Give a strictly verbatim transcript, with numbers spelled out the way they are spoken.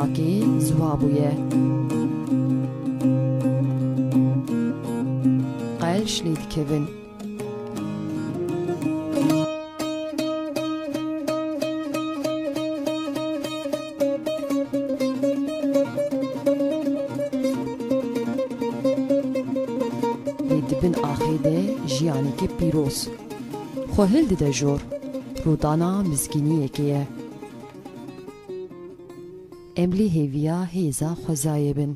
Kê ziwa bûye. Qelş lê dikevin. Lê di bin axê de jiyaneke pîroz. Xwe hildide jor. Rûdana mizgîniyekê ye. Em lê hêviya hêza xwezayê bin.